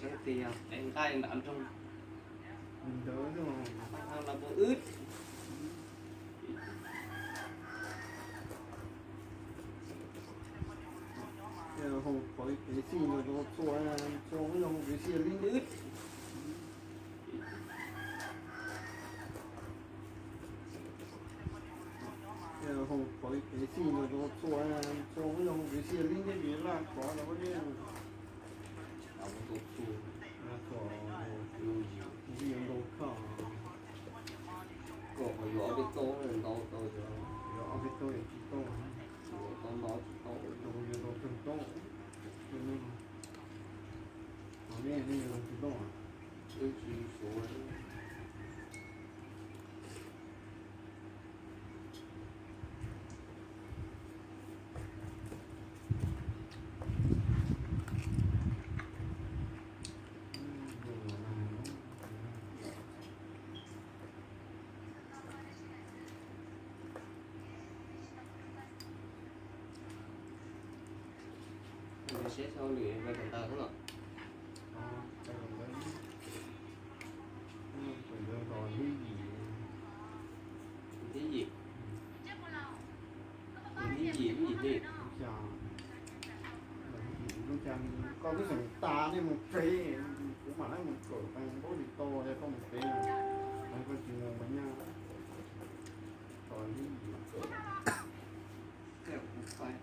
Tias es nqaij nram nroog, ntawd los mus wb. Hau qhov kev xij no txhua, txhua yog hau kev xij li wb. Hau qhov kev xij no txhua, txhua yog hau kev xij li thiab, vim laj kov los txhua, txhua, yuav ntau koj, koj yuav ob peb tauj ntau tau, yuav ob peb tauj yuav tsis tau, yuav tau ntau tsis tau, yuav tau kawg tau, tau nej, nej yuav tau tsis tau. Siab xaus lwm ntawd los. Ntawd, ntawd, thib yim, thib yim, thib yim, lub cas, lub cas koj twb xeem tas nej mus tsev, kuv mam li mus kawm, npaub tsis tau, yog koj mus tsev, koj tsis mus mas nyaj. Koj pais,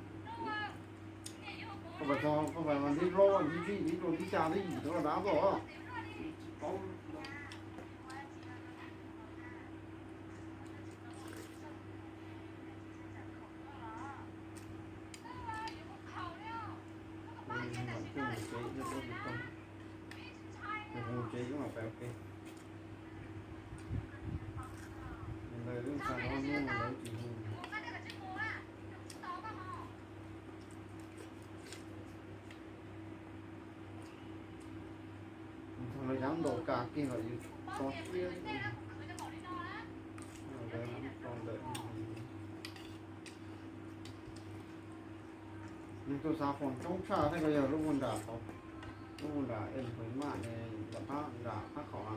koj pais mas neb hlob neb txij neb rau neb cas neb yim rau dab tod. Tsev ib mam pais ua ke. Ntawd lub sij hawm no lawv tsis hu. Txog lawv yav ntaus kas kiag los yus to siab. Lawv to ntawm, yus tus xav foom coob tshaj thiab ko yog lub ua nram, lub ua nram es npawg maj ne, nram phab, nram phab qhov na.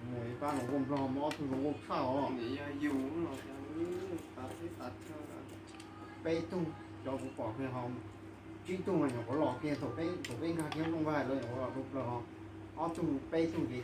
Mus ib pab hluas nkauj nplog mas ob tug hluas nkauj tshaj os. Yog yus los tas teb tas chaw, peb tug, cov kuv pom kiag ho tsib tug mas nyuam qhuav los kiag thaum peb, thaum peb nkag kiag rooj vag lawv nyuam qhuav los dhau plaws ho. Ob tug peb tug ces